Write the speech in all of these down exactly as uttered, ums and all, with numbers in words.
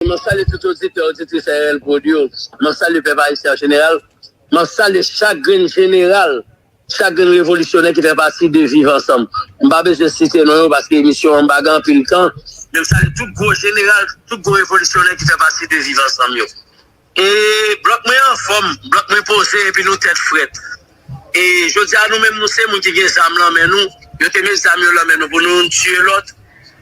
Mwen salye tout oditè, oditris R L Prod yo. Mwen salye pèp ayisyen an jeneral. Mwen salye chak grenn jeneral, chak grenn revolisyonè ki fè pati de Viv Ansanm. M pa bezwen site non yo paske emisyon an m pa gen anpil tan. Men m salye tout gwo jeneral, tout gwo revolisyonè ki fè pati de Viv Ansanm yo. E blòk mwen anfòm, blòk mwen poze epi nou tèt frèt. E jodi a nou menm nou se moun ki gen zam lan men nou. Yo te met zam yo lan men nou pou nou youn tiye lòt.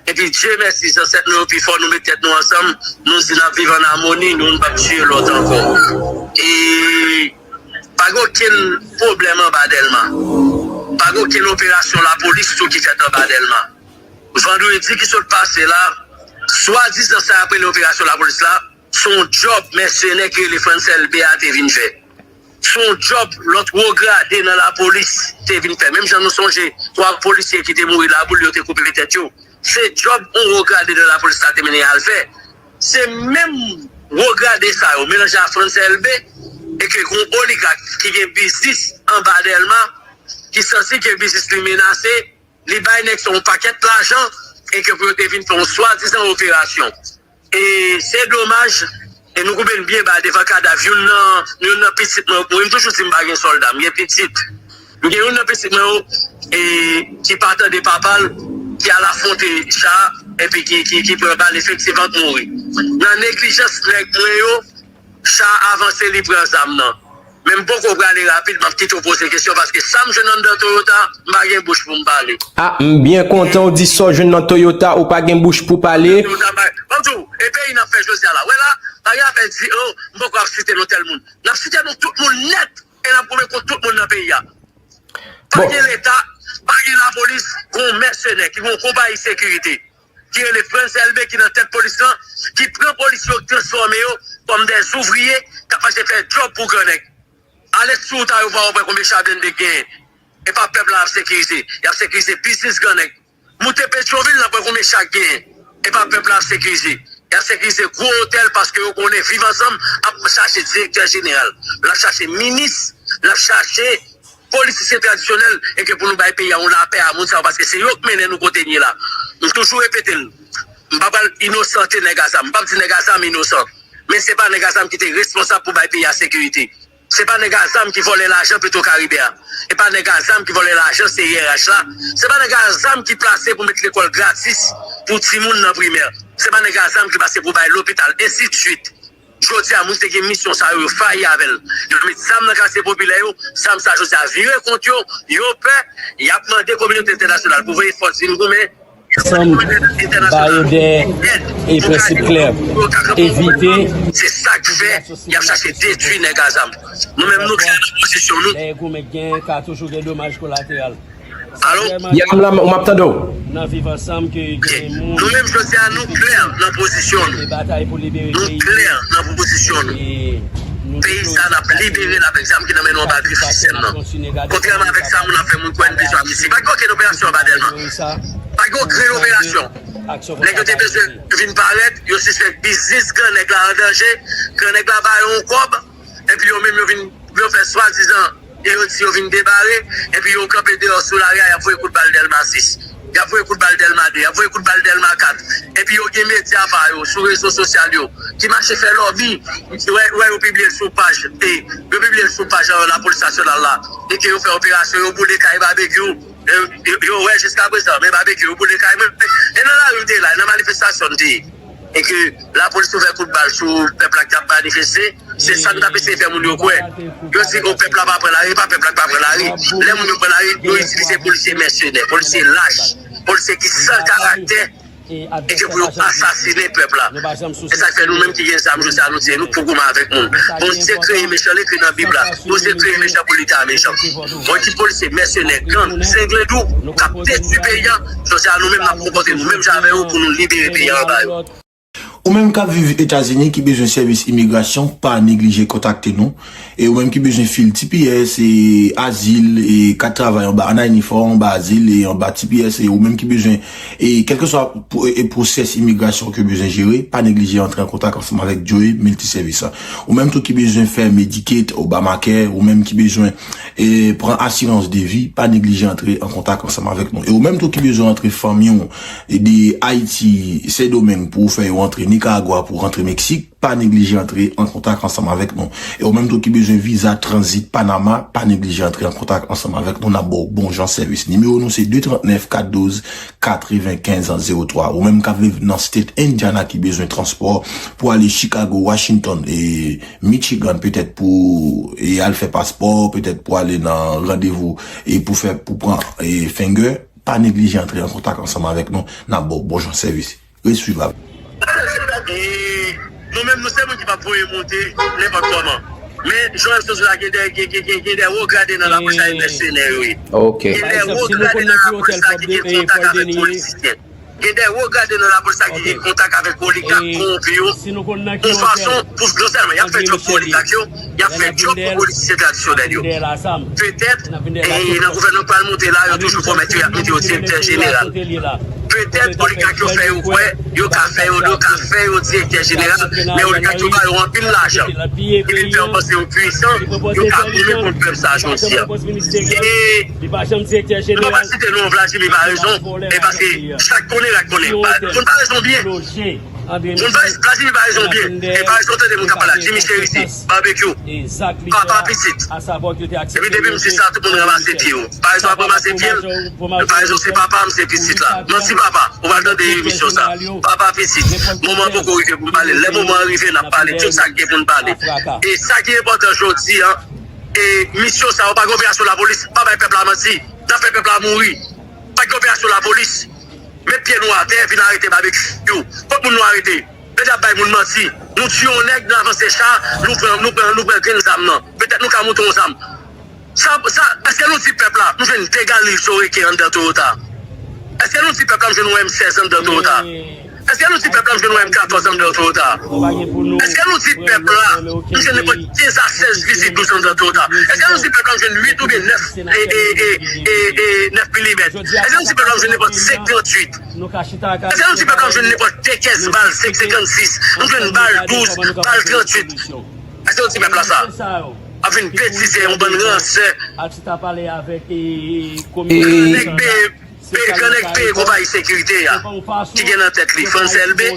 Epi Dye mèsi, zansèt nou yo pi fò, nou met tèt nou ansanm, nou di n ap viv ann amoni, nou, nou p ap tiye lòt ankò. E pa gen okenn pwoblèm anba Dèlma. Pa gen okenn operasyon lapolis tou ki fèt anba Dèlma. Vandredi ki sot pase la, swadizan sa y ap rele operasyon lapolis la, se yon djòb mèsenè ki rele Frantz Elbé a te vin fè. Se yon djòb lòt wo grade nan lapolis te vin fè. Menm jan nou sonje twa polisye ki te mouri Laboul, yo te koupe tèt yo. Se djòb yon wo grade nan lapolis la te mennen al fè. Se menm wo grade sa yo melanje a Frantz Elbé e ke yon oligak ki gen biznis anba Dèlma, ki santi ke biznis li menase, li bay nèg sa yon pakèt lajan e ke pou yo te vin fè yon swadizan operasyon. E se domaj, e nou koupe n byen ba devan kadav youn nan, youn nan pitit mwen, mwen toujou di m pa gen sòlda, m gen pitit. M gen youn nan pitit mwen yo, e, ki pa tande papa l, ki al afwonte cha, epi ki, ki, ki pran bal efektif ak mouri. Nan neglijans nèg mwen yo, cha avanse, li pran zam nan. Men m poko prale rapid, m ap kite w poze kesyon, paske sa m jwenn anndan Toyota, m pa gen bouch pou m pale. A, m byen kontan w di sa w jwenn nan Toyota, ou pa gen bouch pou pale. Toyota, m pa, ban m di w, e peyi n ap fè jodi a la. Wè la, pa gen afè di, o, m poko ap site non tèl moun. N ap site non tout moun nèt, e n ap goumen kont tout moun nan peyi a. Pa gen Leta, pa gen lapolis, gen yon mèsenè ki gen yon konpayi sekirite ki rele Frantz Elbé ki nan tèt polis lan, ki pran polis yo, ki transfòme yo kòm dè zouvriye k ap mache fè djòb pou grannèg. Ale sou wout a yo pou w wè konbyen cha blende k genyen. E pa pèp la y ap sekirize. Y ap sekirize biznis grannèg. Moute Petyonvil, n ap wè konbyen cha k genyen. E pa pèp la y ap sekirize. Y ap sekirize gwo otèl paske yo konnen Viv Ansanm ap chache direktè jeneral. L ap chache minis, l ap chache politisyen tradisyonèl e ke pou nou bay peyi a yon lapè a moun sa yo, paske se yo k mennen nou kote n ye la. M toujou repete l, m pa pral inosante nèg a zam, m p ap di nèg a zam inosan, men se pa nèg a zam ki te responsab pou bay peyi a sekirite. Se pa nèg a zam ki vòlè lajan Petro Caribe a. Se pa nèg a zam ki vòlè lajan C I R H la. Se pa nèg a zam ki plase pou met lekòl gratis pou timoun nan primè. Se pa nèg a zam ki plase pou bay lopital, ensidswit. Jodi a, moun ki te gen misyon sa yo, yo fayi avè l. Yo met zam nan katye popilè yo, zam sa jodi a vire kont yo, yo pè, y ap mande kominote entènasyonal pou voye fòs vin goumen. Ansanm, ba yo de e prensip klè, evite. Se sa k fè y ap chache detwi nèg a zam. Nou menm nou klè nan pozisyon nou. Lè goumen gen, ka toujou gen domaj kolateral. Alo? Ya, m la, m ap tande w. Nan Viv Ansanm ke gen moun. Nou menm jodi a, nou klè nan pozisyon nou. Nou klè nan pozisyon nou. Peyi sa n ap libere l avèk zam ki nan men nou anba grif sistèm nan. Kontrèman avèk sa moun ap fè moun kwè n bezwen ap isi. Pa gen okenn operasyon anba Dèlma. Pa gen okenn operasyon. Nèg yo te bezwen vin parèt, yo sispèk biznis grannèg la an danje, grannèg la ba yo yon kòb, epi yo menm yo vin, yo fè swadizan, e yo di yo vin debare, epi yo kanpe deyò sou lari a, y ap voye kout bal Dèlma sis, y ap voye kout bal Dèlma de, y ap voye kout bal Dèlma kat, epi yo gen medya pa yo sou rezo sosyal yo ki mache fè lòbi. Wè, wè, yo pibliye l sou paj, e, yo pibliye l sou paj, e, lapolis nasyonal la, e ke yo fè operasyon, yo boule kay Babekyou. Yo, yo, yo wè jiska prezan, men Babekyou, yo boule kay mwen. E nan lari m te ye la, e nan manifestasyon m te ye. E ke lapolis ouvè kout bal sou pèp la k t ap manifeste. Se sa nou t ap eseye fè moun yo kwè. Yo di, o, pèp la pa pran lari, e pa pèp la k pa pran lari. Lè moun yo pran lari, yo itilize polisye mèsenè, polisye lach, polisye ki san karaktè, e ke pou yo asasinen pèp la. E sa k fè nou menm ki gen zam jodi a, nou di nou pou goumen avèk moun. Bondye kreye mechan, l ekri nan Bib la. Bondye kreye mechan pou li ta mechan. Yon ekip polisye, mèsenè, gang, zenglen dou, k ap detwi peyi a. Jodi a, nou menm n ap konpòte nou menm jan avè yo pou nou libere peyi a anba yo. Ou menm k ap viv Etazini ki bezwen sèvis imigrasyon, pa neglije kontakte nou. E ou menm ki bezwen fil T P S, e azil, e kat travay anba, anba inifòm, anba azil, e anba T P S, e ou menm ki bezwen, e kèlkeswa pwo-, e pwosès imigrasyon ke w bezwen jere, pa neglije antre an kontak ansanm avèk Joey Multiservice. Ou menm tou ki bezwen fè Medicaid, Obamacare, ou menm ki bezwen, e pran asirans de vi, pa neglije antre an kontak ansanm avèk nou. E ou menm tou ki bezwen antre fanmi w, e de Ayiti, Sendomeng pou w fè yo antre Nikaragwa pou rantre Meksik, pa neglije antre an kontak ansanm avèk nou. E ou menm tou ki bezwen viza tranzit Panama, pa neglije antre an kontak ansanm avèk nou, n ap ba w bon jan sèvis. Nimewo nou se de trant nèf, kat douz, katrevenkenz zewo twa. Ou menm k ap viv nan State Indiana ki bezwen transpò pou ale Chicago, Washington, e Michigan, petèt pou e al fè paspò, petèt pou ale nan randevou e pou fè, pou pran e finger, pa neglije antre an kontak ansanm avèk nou, n ap ba w bon jan sèvis. Ret swiv avèk. E nou menm, nou se moun ki p ap voye monte nenpòt kòman. Men, Joel Sozula gen de, gen, gen, gen, gen de wo grade nan lapolis a, e mèsenè yo ye. Ok. Gen de wo grade nan lapolis la ki gen kontak avèk politisyen. Gen de wo grade nan lapolis la ki gen kontak avèk oligak kowonpi yo. Yon fason pou, non sèlman y ap fè djòb pou oligak yo, y ap fè djòb pou politisyen tradisyonèl yo. Petèt, e nan gouvènman k pral monte la, yo toujou pwomèt yo y ap mete yo direktè jeneral. Petèt, oligak yo fè yo kwè, yo ka fè yo, yo ka fè yo direktè jeneral, men oligak yo ba yo anpil lajan. Ki vin fè yo panse yo pwisan, yo ka goumen kont pèp sa jodi a. E nou pa pral site non Vladimir pa rezon, e paske chak konnen rak konnen. Moun pa rezon byen. Moun pa, Vladimir pa rezon byen. E pa rezon tande moun k ap pale la. Jimmy Chérisier, Barbecue, papa pitit. Epi depi m di sa, tout moun ranmase pye yo. Parèzon ap ranmase pye l. Parèzon se papa m, se pitit la. Manti papa, ou pral tande emisyon sa. Papa pitit. Moman an poko rive pou m pale. Lè moman an rive, n ap pale tout sa k gen pou n pale. E sa ki enpòtan jodi a, e misyon sa yo pa gen operasyon lapolis, pa bay pèp la manti. N ap fè pèp la mouri. Pa gen operasyon lapolis. Met pye nou atè, vin arete Babekyou. Kot moun nou arete? Yo t ap bay moun manti. Nou tiye yon nèg, nou avanse cha, nou pran, nou pran, nou pran grenn zam nan. Petèt nou ka moute yon zam. Sa, sa, èske nou di pèp la, nou jwenn de galil soreke anndan Toyota? Èske nou di pèp la, nou jwenn yon M sèz anndan Toyota? Èske nou di pèp la, nou jwenn yon M katòz anndan Toyota? Èske nou di pèp la, nou jwenn nenpòt kenz a sèz fizi douz anndan Toyota? Èske nou di pèp la, nou jwenn uit oubyen nèf, e, e, e, e, e, nèf milimèt? Èske nou di pèp la, nou jwenn nenpòt senk tranntuit? Èske nou di pèp la, nou jwenn nenpòt de kès bal senk senkannsis? Nou jwenn bal douz, bal tranntuit. Èske nou di pèp la sa? Ap vin betize yon bann ransè. Nèg peye, peye, gran nèg peye konpayi sekirite a, ki gen nan tèt li Frantz Elbé,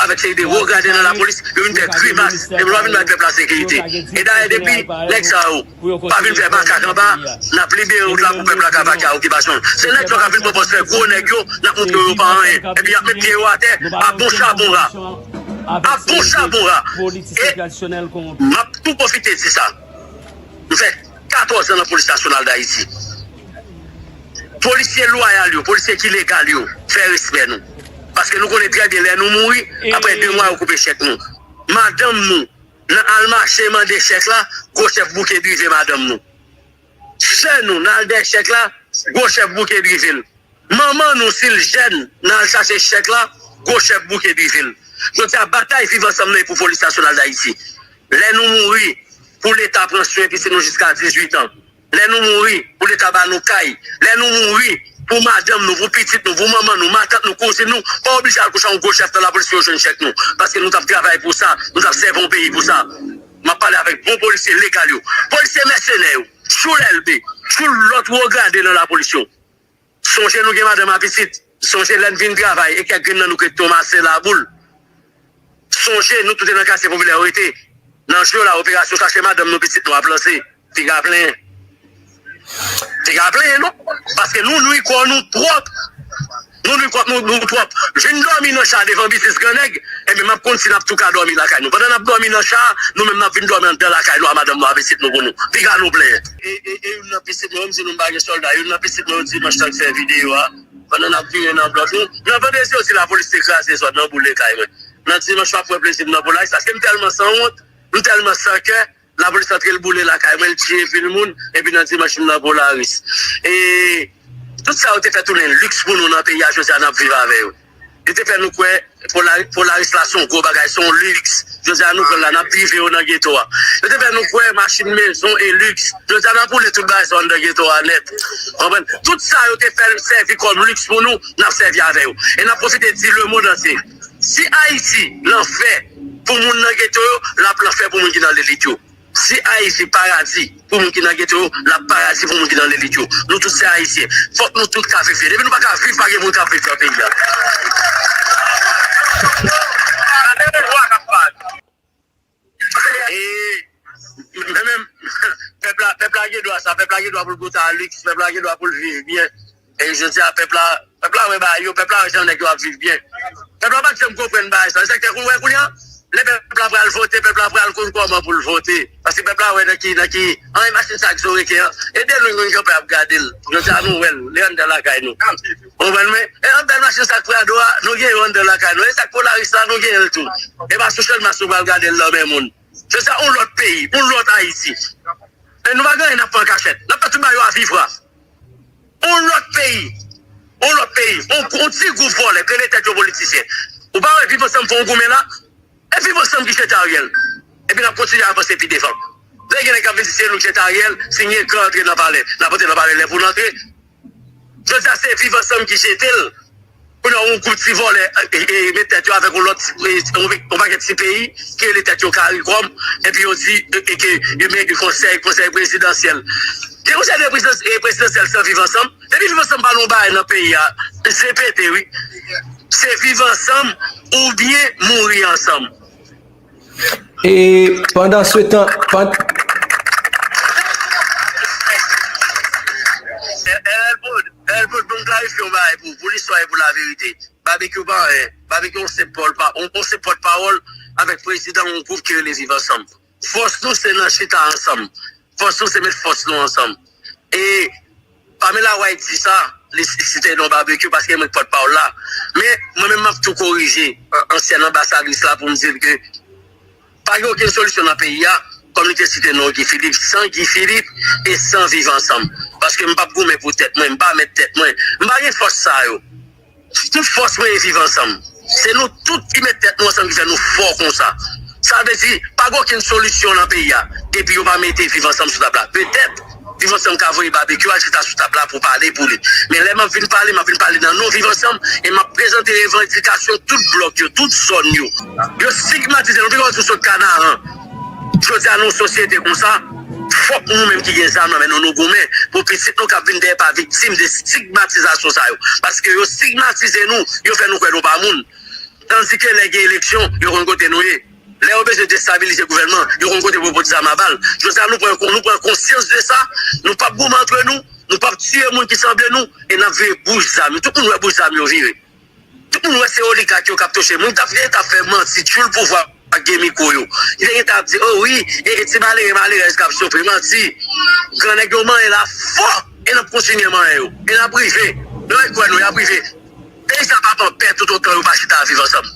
avèk seri de wo grade nan lapolis, yo vin fè grimas, epi yo pa vin bay pèp la sekirite. E dayè, depi nèg sa yo pa vin fè makak anba, n ap libere wout la pou pèp la ka vake a okipasyon l. Se nèg sa yo k ap vin pran pòz fè gwo nèg yo, n ap montre yo pa anyen. Epi y ap met pye yo atè, a bon cha bon ra. A bon cha bon ra. E m ap tou pwofite di sa. Nou fè katòz an nan Polis Nasyonal d Ayiti. Polisye lwayal yo, polisye ki legal yo, fè respè nou. Paske nou konnen trè byen lè nou mouri, apre de mwa yo koupe chèk nou. Madanm nou, nan al mache mande chèk la, gwo chèf bouke drive madanm nou. Sè nou, nan al dèyè chèk la, gwo chèf bouke drive l. Manman nou, si l jèn, nan al chache chèk la, gwo chèf bouke drive l. Jodi a, batay viv ansanm nan e pou Polis Nasyonal d Ayiti. Lè nou mouri, pou Leta pran swen pitit nou jiska dizuit an. Lè nou mouri, pou Leta ba nou kay. Lè nou mouri, pou madanm nou, pou pitit nou, pou manman nou, matant nou, kouzin nou, pa oblije al kouche a yon gwo chèf nan lapolis pou yo jwenn chèk nou. Paske nou t ap travay pou sa, nou t ap sèvi yon peyi pou sa. M ap pale avèk bon polisye legal yo. Polisye mèsenè yo, Tchoul Elbé, Tchoul lòt wo grade nan lapolis yo. Sonje nou gen madanm a pitit. Sonje lè n vin travay e kèk grenn nan nou k ret tonbe a se laboul. Sonje nou tout te nan katye popilè yo rete. Nan jou la, operasyon chache madanm nou, pitit nou ap lanse. Piga plenyen. Piga plenyen non. Paske nou nwi kò nou twòp. Nou nwi kò nou, nou twòp. Vin dòmi nan cha devan biznis gran nèg. Ebyen, m ap konn si n ap tou ka dòmi lakay nou. Pandan n ap dòmi nan cha, nou menm n ap vin dòmi anndan lakay nou a madanm nou a pitit nou pou nou. Piga nou plenyen. E, e, e youn nan pitit mwen, yo m di nou m pa gen sòlda. Youn nan pitit mwen, yo dimanch sa k fè videyo a. Pandan n ap vire nan blòk nou. Nan vandredi, yo di lapolis te kraze zòn nan, boule kay mwen. Nan dimanch, w ap wè plezi m nan Polaris. Paske m tèlman sanwont, m tèlman san kè, lapolis antre l boule lakay mwen, l tiye pil moun, epi nan dimanch m nan Polaris. E tout sa yo te fè tounen liks pou nou nan peyi a, jodi a n ap viv avè yo. Yo te fè nou kwè Pola-, Polaris la se yon gwo bagay, se yon liks. Jodi a nou pran l la, n ap drive yo nan geto a. Yo te fè nou kwè machin mezon e liks. Jodi a n ap boule tout bagay sa yo anndan geto a nèt. Konprann? Tout sa yo te fè sèvi kòm liks pou nou, n ap sèvi avè yo. E n ap pwofite di lemonn antye, si Ayiti lanfè pou moun nan geto yo, l ap lanfè pou moun ki nan lelit yo. Si Ayiti paradi pou moun ki nan geto yo, l ap paradi pou moun ki nan lelit yo. Nou tout se Ayisyen. Fòk nou tout ka viv byen. Depi nou pa ka viv, pa gen moun k ap viv nan peyi a. la gen dwa pou l goute a liks, pèp la gen dwa pou l viv byen. E jodi a, pèp la, pèp la wè bagay yo, pèp la wè jan nèg yo ap viv byen. Pèp la pa t janm konprann bagay sa. Se sa k fè kou wè kounye a, lè pèp la pral vote, pèp la pral konn kòman pou l vote. Paske pèp la wè nan ki, nan ki, an, e machin sa ak zo reken an. Ede nou, nou kanpe ap gade l. Jodi a, nou wè l, li anndan lakay nou. Ou konprann mwen? E anndan machin sa ak Prado a, nou gen yo anndan lakay nou. E sa ak Polaris la, nou gen l tou. E pa sou Channmas nou pral gade l nan men moun. Se sa, yon lòt peyi, yon lòt Ayiti. E nou pa gen anyen n ap fè an kachèt. N ap fè tout bagay yo avivra. Yon lòt peyi, yon lòt peyi, yon, yon ti gwoup vòlè, k rele tèt yo politisyen. Ou pa wè Viv Ansanm fè yon goumen la? E Viv Ansanm ki jete Ariel. Epi n ap kontinye avanse pi devan. Lè gen nèg k ap vin di se nou k jete Ariel, si n gen kran antre nan palè, n ap antre nan palè lè pou n antre. Jodi a, se Viv Ansanm ki jete l. Kounye a, yon gwoup ti vòlè, e, e, e, met tèt yo avèk yon lòt, e, yon, yon pakèt ti peyi, ki rele tèt yo CARICOM, epi yo di, e, e, ke yo mete konsèy, konsèy prezidansyèl. Gen konsèy de prezidans-, e, prezidansyèl san Viv Ansanm? Depi Viv Ansanm pa nan yon bagay nan peyi a, se pete, wi. Se Viv Ansanm oubyen mouri ansanm. E pandan se tan, pan- Elwood, Elwood, bon, m klarifye yon bagay pou, pou listwa e pou laverite. Babekyou pa anyen. Babekyou, on se pòl pa, on, on se pòtpawòl avèk prezidan yon gwoup ki rele Viv Ansanm. Fòs nou se nan chita ansanm. Fòs nou se met fòs nou ansanm. E Pamela White di sa, li site non Babekyou paske mwen pòtpawòl la. Men, mwen menm, m ap tou korije an-, ansyen anbasadris la pou m di l ke pa gen okenn solisyon nan peyi a, kòm li te site non Guy Philippe, san Guy Philippe e san Viv Ansanm. Paske m p ap goumen pou tèt mwen, m pa mèt tèt mwen. M pa gen fòs sa yo. Tout fòs mwen e Viv Ansanm. Se nou tout ki met tèt nou ansanm ki fè nou fò konsa. Sa vle di, pa gen okenn solisyon nan peyi a, depi yo pa mete Viv Ansanm sou tab la. Petèt, Viv Ansanm ka voye Babekyou al chita sou tab la pou pale pou li. Men lè m ap vin pale, m ap vin pale nan non Viv Ansanm e m ap prezante revandikasyon tout blòk yo, tout zòn yo. Yo stigmatize nou, pito nou sot Kanaran. Jodi a, nan yon sosyete konsa, fòk nou menm ki gen zam nan men nou, nou goumen pou pitit nou k ap vin dèyè pa viktim de stigmatizasyon sa yo. Paske yo stigmatize nou, yo fè nou kwè nou pa moun. Tandike lè gen eleksyon, yo konn kote nou ye. Lè yo bezwen destabilize gouvènman, yo konn kote pou yo pot zam a ba l. Jodi a, nou pran, nou pran konsyans de sa, nou p ap goumen antre nou, nou p ap tiye moun ki sanble nou, e n ap vire bouch zam yo. Tout moun wè bouch zam yo vire. Tout moun wè se oligak yo k ap touche moun. T ap, t ap fè manti, tchoul pouvwa ak gen mikwo yo. Yo te gentan ap di, o wi, e, e ti malere, malerèz k ap soufri, manti. Grannèg yo manyen la fò, e n ap kontinye manyen yo. E n ap rive. Nou mèt kwè nou, y ap rive. Peyi sa p ap anpè toutotan yo pa chita Viv Ansanm.